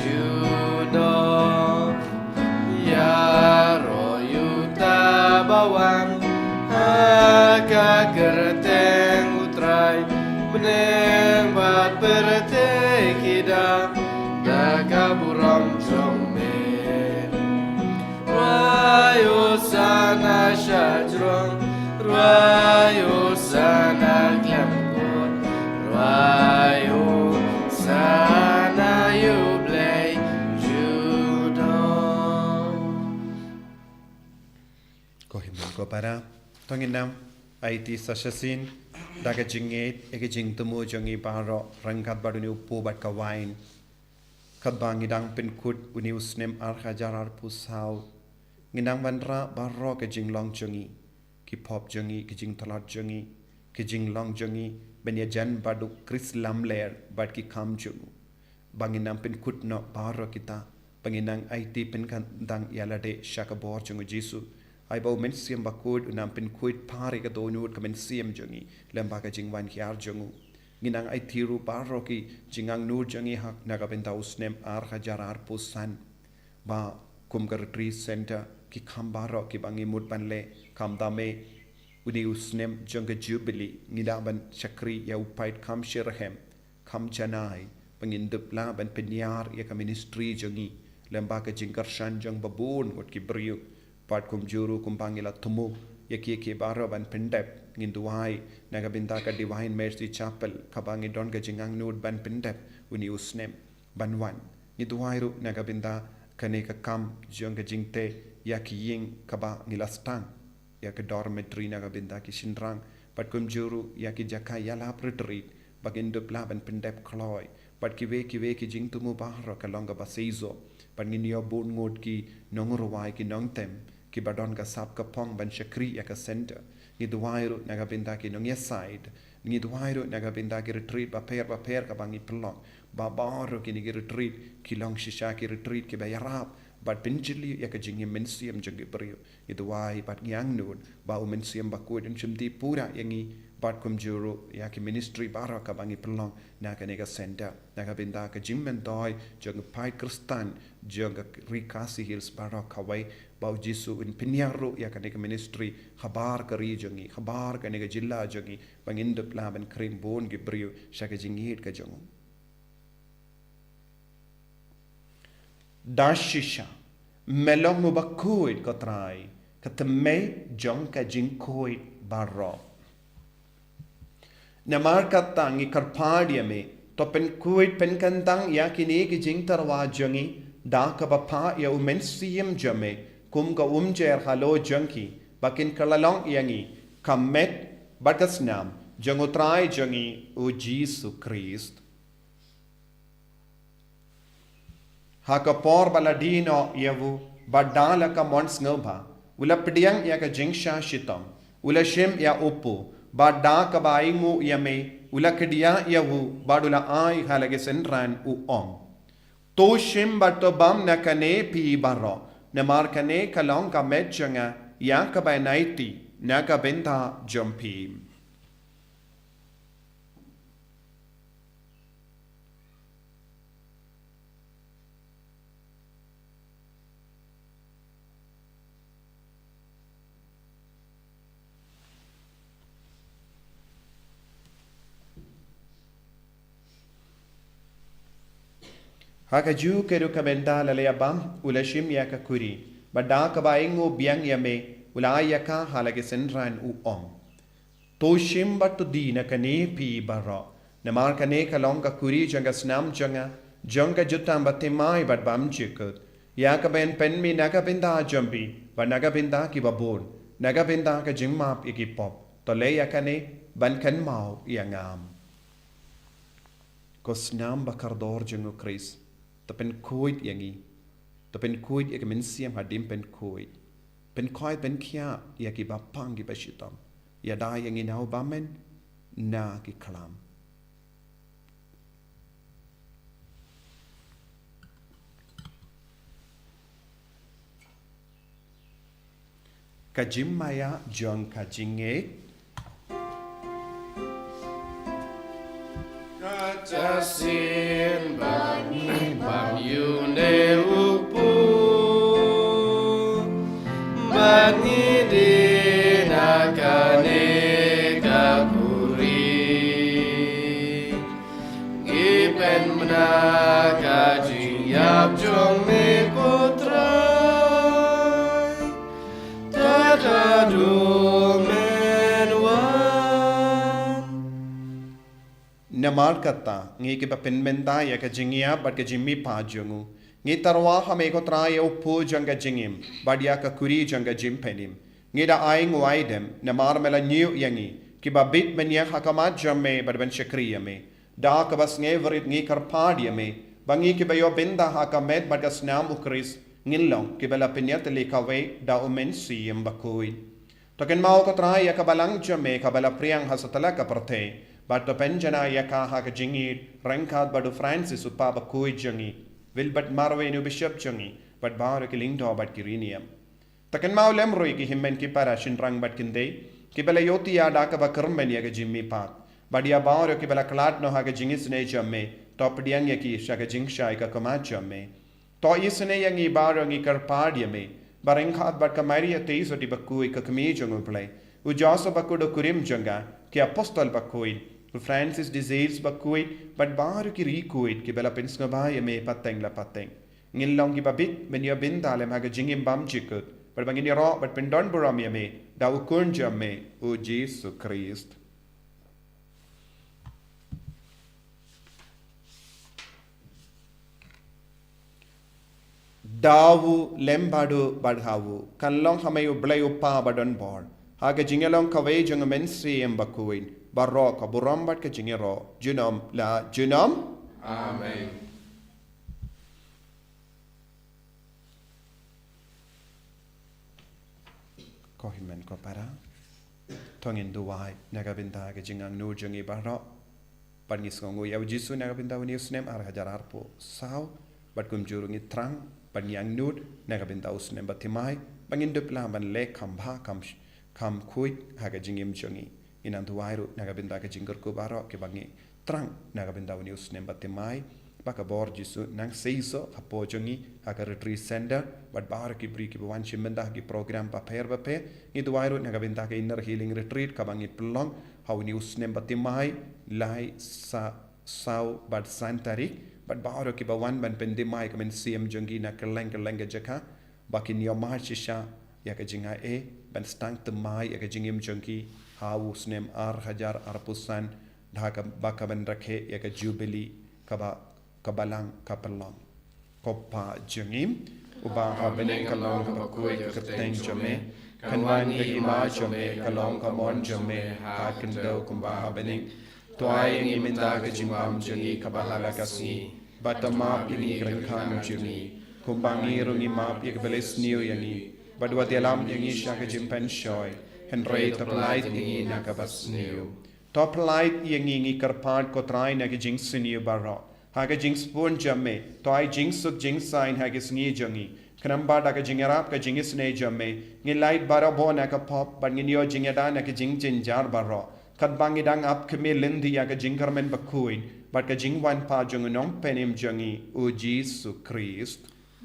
junom. Ïaroh ïa uta ba wan ha ka kyrteng U Trai, bneng bad pyrthei ki dap da ka burom jong me. Rwai hosana sha jrong, rwai hosana khlem kut, rwai hosana ïa U Blei junom. Ko hynmen ko para, to ngin nym Aiti sa shisien, da ka jingngeit ïa ka jingthmu jong ngi baroh ryngkat bad une u po bad ka wain. Katba ngi dang pynkut une u snem ar hajar arphew saw, ngi nang wanrah baroh ka jinglong jong ngi, ki pop jong ngi, ki jingtlot jong ngi, ki jinglong jong ngi, ban ïajan bad u Khrist lamler bad ki kam jong u. Ba ngin nang pynkut noh baroh kita, ba ngin nang aiti pynkyndang ïa lade sha ka bor jong u Jisu. Ai ba u Mynsiem Bakhuid un nang pynkhuid phar ïa ka dohnud ka mynsiem jong ngi, lem bad ka jingwan hiar jong u. Ngin nang aiti ruh baroh ki jingangnud jong ngi ha, na ka bynta u snem ar hajar arphew san. Ba kum ka Retreat Center, ki kam baroh kiba ngi mut ban leh, khamtam eh une u snem jong ka Jubilee, ngi lah ban shakri ïa u paid kam shitrhem, kam janai, ba ngin dup lah ban pynïar ïa ka ministry jong ngi, lem bad ka jingkyrshan jong babun ngut ki briew. Bad kumjuh ruh kumba ngi la thmu ïa ki, ki baroh ban pyndep, ngin duwai na ka bynta ka Divine Mercy Chapel, kaba ngi don ka jingangnud ban pyndep une u snem ban wan. Ngi duwai ruh na ka bynta kane ka kam jong ka jingteh ïa ki ïing kaba ngi la sdang, ïa ka dormitory na ka bynta ki shynrang, bad kumjuh ruh ïa ki jaka ïalap retreat, ba ngin dup lah ban pyndep kloi, bad kiwei kiwei ki jingthmu baroh ka long kaba seisoh, bad ngin ïoh bun ngut ki nongrwai, ki nongtem, kiba don ka sap ka phong ban shakri ïa ka center. Ngi duwai ruh na ka bynta ki nongïasaid, ngi duwai ruh na ka bynta ki retreat bapher bapher kaba ngi pynlong, ba baroh kine ki retreat ki long shisha ki retreat kiba ïarap bad pynjylliew ïa ka jingim mynsiem jong ki briew. Ngi duwai bad ngi angnud ba u Mynsiem Bakhuid un shimti pura ïa ngi, bad kumjuh ruh ïa ki ministry baroh kaba ngi pynlong na kane ka center, na ka bynta ka jingmyntoi jong ka paid Khristan jong ka Ri Khasi Hills baroh kawei, ba u Jisu un pynïar ruh ïa kane ka ministry habar ka ri jong ngi, habar kane ka jylla jong ngi, ba ngin dup lah ban khring bun ki briew sha ka jingïeit ka jong u. Da shisha, me long u bakhuid ko Trai, ka thymmei jong ka jingkhuid baroh. Namar kata ngi kyrpad ïa me, to pynkhuid pynkyndang ïa kine ki jingtyrwa jong ngi, da kaba phah ïa u Mynsiem jong me kum ka umjer halor jong ki, ba kin kylla long ïa ngi ka met bad ka snam jong u Trai jong ngi u Jisu Khrist. Ha ka por ba la die noh ïa u, bad da la ka mon sngewbha, u la pdiang ïa ka jingshah shitom, u la shim ïa u po, bad da kaba ainguh ïa me, u la kdiah ïa u, bad u la ai ha la ki synran, u ong: To shim bad to bam na kane phi baroh, namar kane ka long ka met jong nga ïa kaba yn aiti na ka bynta jong phi. Ha kajuh ka ruh ka mynta la leh bam, u la shim ïa ka khuri, bad da kaba ainguh biang ïa me, u la ai ïa ka ha la ki synran, u ong: To shim bad to die na kane phi baroh, namar kane ka long ka khuri jong ka snam jong nga, jong ka jutang bathymmai bad bymjukut, ïa kaba yn pynmih na ka bynta jong phi bad na ka bynta kiba bun, na ka bynta ka jingmap ïa ki pop. To leh ïa kane ban kynmaw ïa nga. Ko snam ba kordor jong u Khrist, to pynkhuid ïa ngi, to pynkhuid ïa ka mynsiem hadien pynkhuid, pynkhuid pynkhiah ïa kiba pang kiba shitom, ïada ïa ngi na u bymman, na ki khlam. Ka jingmaïa jong ka jingngeit. Kata shisien ba ngi bam ïa une u po, ba ngi die na kane ka khuri, ngi pynbna ka jingïap jong me ko Trai, tad haduh men wan. Namar kata, ngi kiba pynmynta ïa ka jingïap bad ka jingmihpat jong u, ngi tyrwa ha me ko Trai ïa u po jong ka jingim, bad ïa ka khuri jong ka jingpynim. Ngi da ai nguaidem, namar me la ñiew ïa ngi, kiba bit ban ïeng ha khmat jong me bad ban shakri ïa me. Da kaba sngewrit ngi kyrpad ïa me, ba ngi kiba ïoh bynta ha ka met bad ka snam u Khrist, ngin long kiba la pynïatylli kawei da u Mynsiem Bakhuid. To kynmaw ko Trai ïa ka balang jong me kaba la phriang ha satlak ka pyrthei, bad to pynjanai ïa ka ha ka jingïeit ryngkat bad u Francis u Papa bakhuid jong ngi, Wilbert Marwein u Bishop jong ngi, bad baroh ki lyngdoh bad ki riewniam. To kynmaw lem ruh ïa ki hynmen ki para shynrang bad khyndai, kiba la ïohi ïa da kaba kyrmen ïa ka jingmihpat, bad ïa baroh kiba la khlad noh ha ka jingisynei jong me, to pdiang ïa ki sha ka jingshai ka khmat jong me. To isynei ïa ngi baroh ngi kyrpad ïa me, ba ryngkat bad ka Maria Theisotti bakhuid ka kmie jong u Blei, u Joseph bakhuid u kurim jong ka, ki apostol bakhuid, u Francis de Sales bakhuid, bad baroh ki riewkhuid kiba la pynsngewbha ïa me pateng la pateng, ngin long kiba bit ban ïoh bynta lem ha ka jingim bymjukut, bad ba ngin ïaroh bad pyndonburom ïa me da u Khun jong me, u Jisu Khrist. Da u lem bad u bad ha u, kan long ha me u Blei u Kpa badonbor, ha ka jingïalong kawei jong u Mynsiem Bakhuid, baroh ka burom bad ka jingïaroh junom la junom. Amen. Ko hynmen ko para, to ngin duwai na ka bynta ka jingangnud jong ngi baroh. Bad ngi sngewnguh ïa u Jisu na ka bynta une u snem ar hajar arphew saw, bad kumjuh ruh ngi thrang bad ngi angnud na ka bynta u snem bathymmai, ba ngin dup lah ban leh kham bha kham sh-, kham khuid ha ka jingim jong ngi. Ngi nang duwai ruh na ka bynta ka jingkyrkhu baroh kiba ngi thrang na ka bynta une u snem bathymmai, ba ka bor Jisu nang seisoh hapoh jong ngi ha ka retreat center, bad baroh ki briew kiba wan shim bynta ha ki program bapher bapher. Ngi duwai ruh na ka bynta ka inner healing retreat kaba ngi pynlong ha une u snem bathymmai, lai, sa, saw bad san tarik, bad baroh kiba wan ban pynthymmai ka mynsiem jong ki na kylleng kylleng ka jaka, ba kin ïoh mad shisha ïa ka jingaiei ban sdang thymmai ïa ka jingim jong ki ha u snem ar hajar arphew san, da kaba ka ban rakhe ïa ka jubili kaba ka balang ka pynlong. Ko Kpa jong ngi uba ha bneng, ka long kaba khuid ka kyrteng jong me, kan wan ka hima jong me, ka long ka mon jong me ha khyndew kumba ha bneng. To ai ïa ngi mynta ka jingbam jong ngi kaba ha la ka sngi, bad to map ïa ngi ki ryngkat jong ngi, kumba ngi ruh ngi map ïa kiba leh sniew ïa ngi, bad wat ïalam ïa ngi sha ka jingpynshoi, hynrei to pyllait ïa ngi na kaba sniew. To pyllait ïa ngi, ngi kyrpad ko Trai, na ki jingsniew baroh ha ka jingsbun jong me. To ai jingsuk jingsaiñ ha ki sngi jong ngi, khnang ba da ka jingïarap ka jingisynei jong me, ngin lait barabor na ka pop, bad ngin ïoh jingïada na ki jingjynjar baroh, katba ngi dang ap khmih lynti ïa ka jingkyrmen bakhuid bad ka jingwan pat jong u Nongpynim jong ngi, u Jisu Khrist.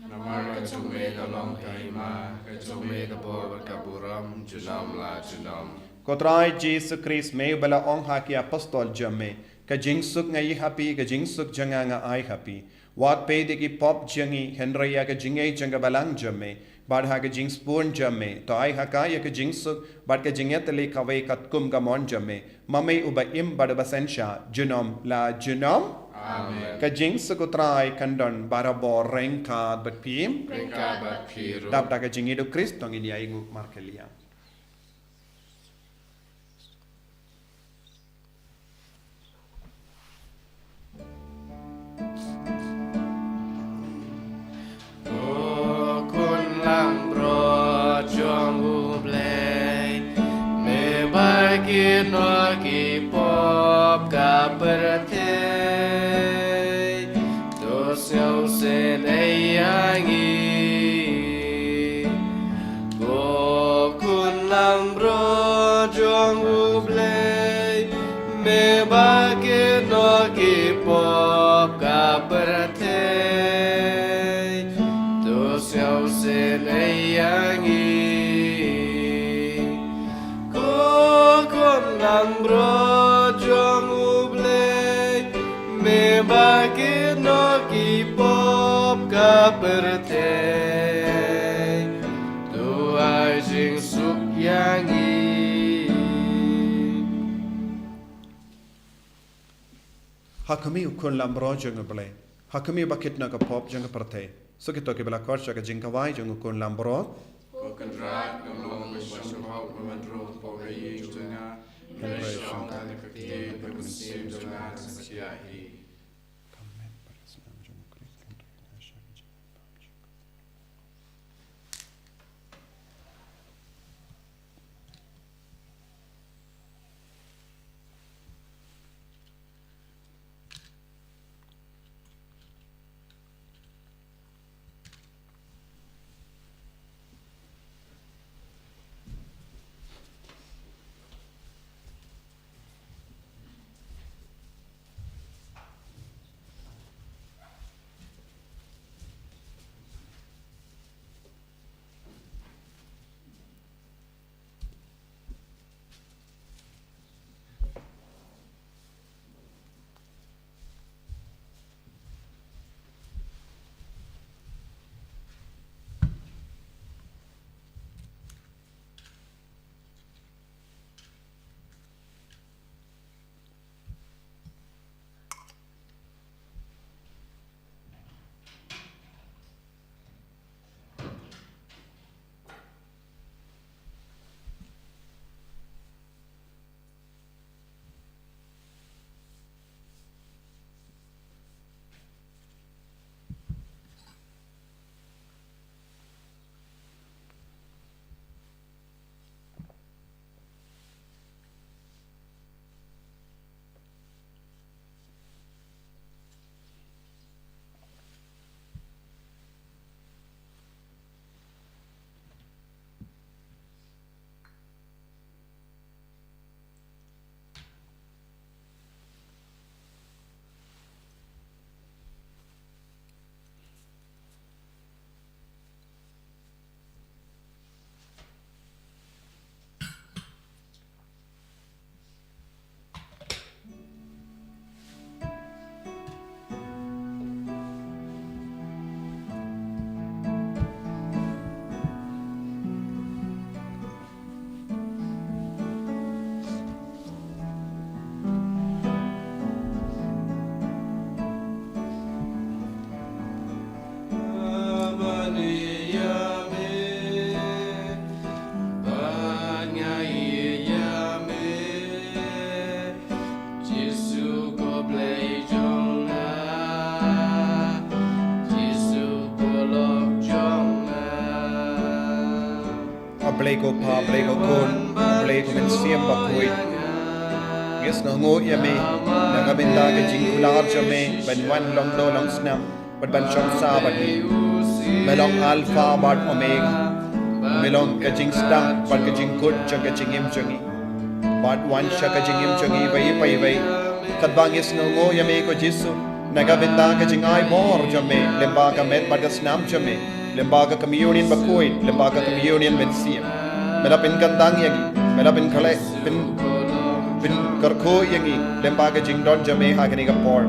Namar ka jong me ka long ka hima, ka jong me ka bor bad ka burom junom la junom. Ko Trai Jisu Khrist, me uba la ong ha ki apostol jong me, ka jingsuk nga ïoh ha phi, ka jingsuk jong nga nga ai ha phi. Wat peit ïa ki pop jong ngi, hynrei ïa ka jingngeit jong ka balang jong me, bad ha ka jingsbun jong me, to ai ha ka ïa ka jingsuk bad ka jingïatylli kawei katkum ka mon jong me, ma me uba im bad uba synshar junom la junom. Amen. Ka jingsuk u Trai kan don barabor ryngkat bad phi. Ryngkat bad phi ruh. Dap da ka jingïeit u Khrist to ngin ïa ïnguh markylliang. Ko Khun Langbrot jong u Blei, me ba kit noh ki pop ka pyrthei, to sngewsynei ïa ngi. Ko Khun Langbrot jong u Blei, me ba kit noh ki pop ka pyrthei, to sngewsynei ïa ngi. Ko Khun Langbrot jong u Blei, me ba kit noh ki pop ka pyrthei, to ai jingsuk ïa ngi. Ha khmih u Khun Langbrot jong u Blei, ha khmih ba kit noh ka pop jong ka pyrthei. Sa kito kiba la khot sha ka jingkhawai jong u Khun Langbrot. Ko Kynrad, ngam long Ba shong hok ba man ruh hapoh ka ïing jong nga. Hynrei shong tang da ka ktien bad ka mynsiem jong nga kan sa shah hi. A Blei ko Pa, a Blei ko Khun, a Blei ko Mynsiem Bakhuid. Ngi sngewnguh ïa me na ka bynta ka jingkular jong me ban wan long doh long snam bad ban shong sah bad ngi. Me long Alpha bad Omega. Me long ka jingsdang bad ka jingkut jong ka jingim jong ngi. Bad wan sha ka jingim jong ngi iwei pa iwei. Katba ngi sngewnguh ïa me ko Jisu na ka bynta ka jingai bor jong me lyngba ka met bad ka snam jong me, lyngba ka Communion Bakhuid, lyngba ka Communion Mynsiem. Me la pynkyntang ïa ngi, me la pynkhleh, pyn, pynkyrkhu ïa ngi lyngba ka jingdon jong me ha kane ka por.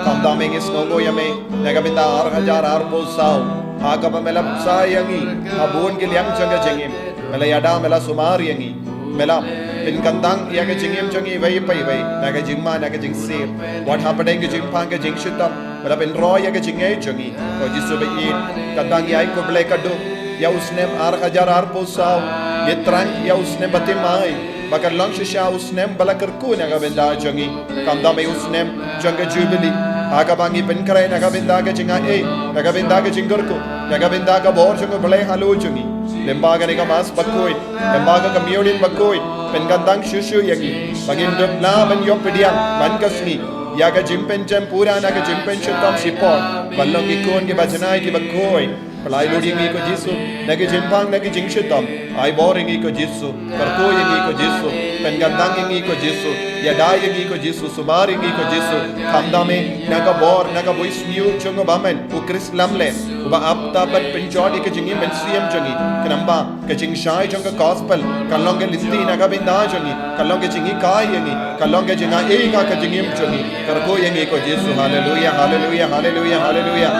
Khamtam ngi sngewnguh ïa me na ka bynta ar hajar arphew saw, ha kaba me la bsa ïa ngi ha bun ki liang jong ka jingim. Me la ïada, me la sumar ïa ngi. Me la pynkyntang ïa ka jingim jong ngi iwei pa iwei na ka jingma, na ka jingsiew. Wat hapdeng ka jingpang ka jingshitom, me la pynroi ïa ka jingngeit jong ngi. Ko Jisu ba ïeit, katba ngi ai khublei ka duk ïa u snem ar hajar arphew saw, ngi thrang ïa u snem ba thymmai ba kan long shisha u snem ba la kyrkhu na ka bynta jong ngi. Khamtam ïa u snem jong ka Jubili, ha kaba ngi pynkhreh na ka bynta ka jingai, na ka bynta ka jingkyrkhu, na ka bynta ka bor jong U Blei halor jong ngi. Lyngba kane ka Mass Bakhuid, lyngba ka Communion Bakhuid, pynkyntang shuh shuh ïa ngi ba ngin dup lah ban ïoh pdiang man ka sngi ïa ka jingpynjem pura na ka jingpynshitom shipor, ban long ki khun kiba janai kiba khuid. Pynlait lut ïa ngi ko Jisu na ki jingpang, na ki jingshitom. Ai bor ïa ngi ko Jisu, kyrkhu ïa ngi ko Jisu, pynkyntang ïa ngi ko Jisu, ïada ïa ngi ko Jisu, sumar ïa ngi ko Jisu. Khamtam eh na ka bor, na ka bunsniew jong U Bamon, U Khrist lamler, uba ap tap ban pynjot ïa ka jingim mynsiem jong ngi. Khnang ba ka jingshai jong ka gospel kan long ka lynti na ka bynta jong ngi, kan long ka jinghikai ïa ngi, kan long ka jingai ha ka jingim jong ngi. Kyrkhu ïa ngi ko Jisu. Haleluia, haleluia, haleluia, haleluia.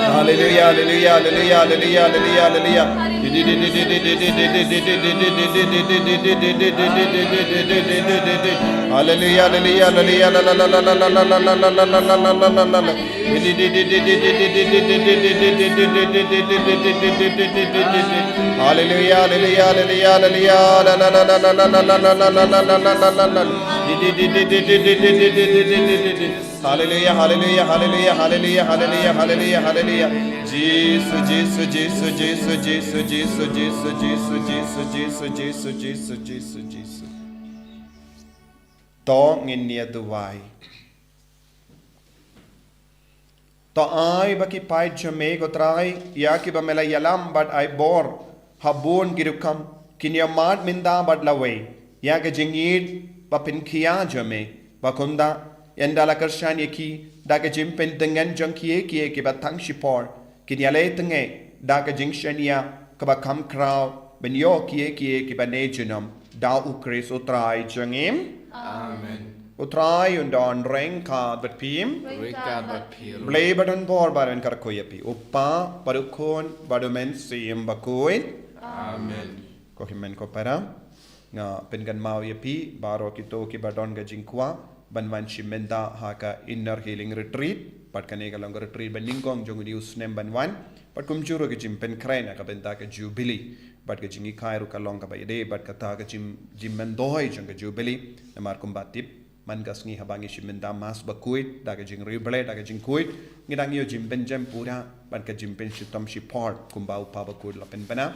Hallelujah, hallelujah, hallelujah, hallelujah, hallelujah, hallelujah. Hallelujah, hallelujah, hallelujah, la, la, la, la, la, la, la, la, la, la, la, la, la, la, la, la, la. Hallelujah, hallelujah, hallelujah, hallelujah, la, la, la, la, la, la, la, la, la, la, la, la, la, la, la, la. Hallelujah, hallelujah, hallelujah, hallelujah, hallelujah, hallelujah, hallelujah. Jisu, Jisu, Jisu, Jisu, Jisu, Jisu, Jisu, Jisu, Jisu, Jisu, Jisu, Jisu, Jisu, Jisu. To ngin ïa duwai. To ai ba ki paid jong me ko Trai, ïa kiba me la ïalam bad ai bor ha bun ki rukom, kin ïa mad mynta bad lawei ïa ka jingïeit ba pynkhia jong me, ba kumta ynda la kyrshan ïa ki da ka jingpyndyngen jong kiei kiei kiba tang shipor, kin ïaleh tyngai da ka jingshaniah kaba kham khraw ban ïoh kiei kiei kiba ne junom, da U Khrist U Trai jong ngi. Amen. U Trai un don ryngkat bad phi. Ryngkat bad phi ruh. Blei ba don bor ba don kyrkhu ïa phi, U Kpa bad U Khun bad U Mynsiem Bakhuid. Amen. Ko hynmen ko para, nga pynkynmaw ïa phi baroh kito kiba don ka jingkwah ban wan shim bynta ha ka Inner Healing Retreat, bad kane ka long ka retreat ba nyngkong jong une u snem ban wan, bad kumjuh ruh ka jingpynkhreh na ka bynta ka Jubilee, bad ka jinghikai ruh ka long kaba ïadei bad kata ka jing, jingmyntoi jong ka Jubilee. Namar kumba tip, man ka sngi haba ngi shim bynta Mass Bakhuid da ka jingriewblei, da ka jingkhuid, ngi dang ïoh jingpynjem pura bad ka jingpynshitom shipor kumba U Kpa Bakhuid u la pynbna.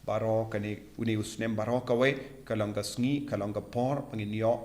Baroh kane, une u snem baroh kawei ka long ka sngi, ka long ka por ba ngin ïoh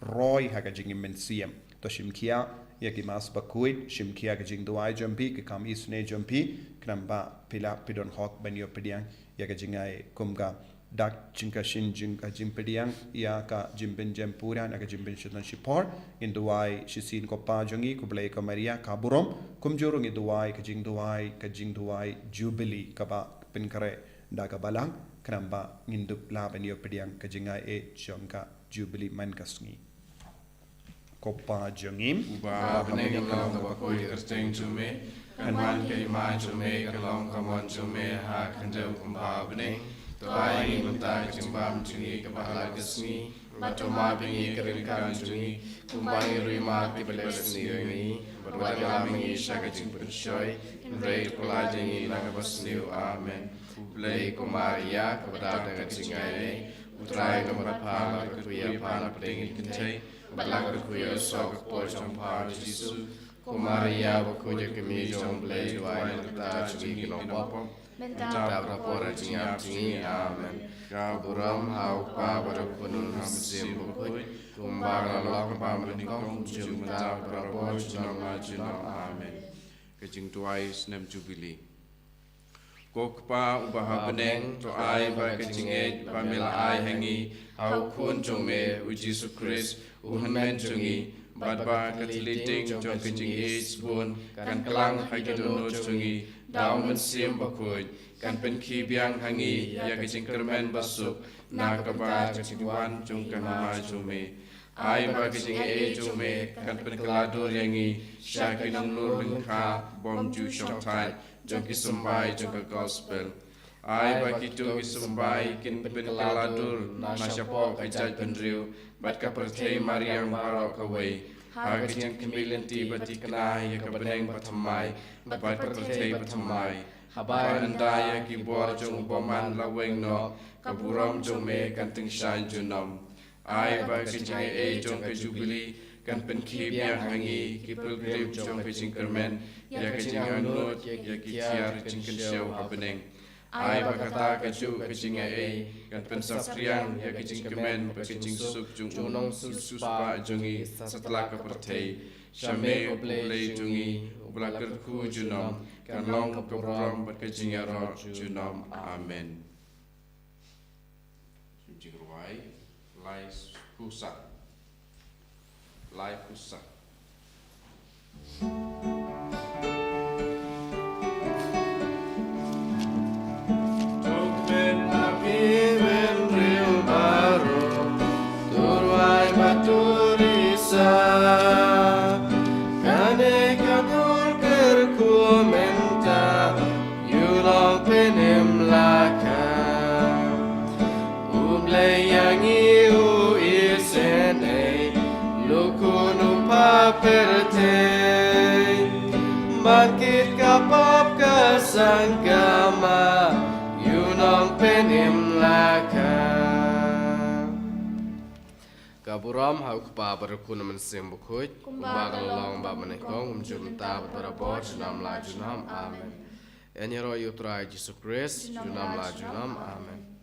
roi ha ka jingim mynsiem. To shim khia ïa ki Mass Bakhuid, shim khia ka jingduwai jong phi, ki kam isynei jong phi, khnang ba phi lah phi don hok ban ïoh pdiang ïa ka jingai kum ka dak jingkasih jong ka jingpdiang ïa ka jingpynjem pura na ka jingpynshitom shipor. Ngin duwai shisien ko Pa jong ngi, ko Blei, ko Maria ka burom, kumjuh ruh ngi duwai ka jingduwai, ka jingduwai Jubilee kaba pynkhreh da ka Balang, khnang ba ngin dup lah ban ïoh pdiang ka jingai jong ka Jubilee man ka sngi. Ko Pa jong ngi uba ha bneng, ka long kaba khuid ka kyrteng jong me, kan wan ka hima jong me, kan long ka mon jong me ha khyndew kumba ha bneng. To ai ngi mynta ka jingbam jong ngi kaba ha la ka sngi, bad to map ïa ngi ka ryngkat jong ngi, kumba ngi ruh ngi map ïa kiba leh sniew ïa ngi, bad wat ïalam ïa ngi sha ka jingpynshoi, hynrei to pyllait ïa ngi na kaba sniew. Amen. Khublei ko Maria, kaba dap da ka jingaiei, U Trai u don bad pha, la kyrkhu ïa pha na pdeng ki kynthei, bad la kyrkhu ïa u soh ka kpoh jong pha U Jisu. Ko Maria bakhuid, ka kmie jong U Blei, duwai na ka bynta jong ngi ki nongpop, mynta bad ha ka por jingïap jong ngi. Amen. Ka burom ha U Kpa bad U Khun bad U Mynsiem Bakhuid, kumba ka la long, kumba mynnyngkong, kumjuh mynta, barabor, junom la junom. Amen. Ka jingduwai snem Jubilee. Ko Kpa uba ha bneng, to ai ba ka jingïeit ba me la ai ha ngi ha U Khun jong me U Jisu Khrist, U Hynmen jong ngi, bad ba ka thylliej ding jong ka jingïeit shibun, kan klang ha ki dohnud jong ngi da U Mynsiem Bakhuid, kan pynkhih biang ha ngi ïa ka jingkyrmen basuk na ka bynta ka jingwan jong ka hima jong me. Ai ba ka jingaiei jong me kan pynkylla dur ïa ngi sha ki nonglur lyngkha bym ju shongthait jong ki symbai jong ka gospel. Ai ba kito ki symbai kin pynkylla dur na shapoh ka jaitbynriew bad ka pyrthei mariang baroh kawei, ha ka jingkhmih lynti ba thikna ïa ka bneng bathymmai bad ka pyrthei bathymmai. Haba ynda ïa ki bor jong U Bymman la weng noh, ka burom jong me kan tyngshaiñ junom. Ai ba ka jingaiei jong ka Jubilee kan pynkhih biang ha ngi ki pilgrim jong ka jingkyrmen ïa ka jingangnud ïa ki tiar ka jingkynshew ha bneng. Ai ba kata kajuh ka jingaiei kan pynsaphriang ïa ka jingkmen bad ka jingsuk jong u nongsiewspah jong ngi satlak ka pyrthei. Sha me ko Blei jong ngi, uba la kyrkhu junom, kan long ka burom bad ka jingïaroh junom. Amen. Jingrwai lai phew saw. Lai phew saw. To kmen na phi bynriew baroh, to rwai bad to risa. Kane ka dur kyrkhu mynta. Pyrthei, ban kit ka pop ka sangkama, ïa u nongpynim lakha. Ka burom ha u Kpa bad u Khun bad u Mynsiem Bakhuid, kumba ka long bad mynnyngkong, kumjuh mynta bad barabor, junom la junom. Amen. Ïaroh ïa u Trai Jisu Khrist, junom la junom. Amen.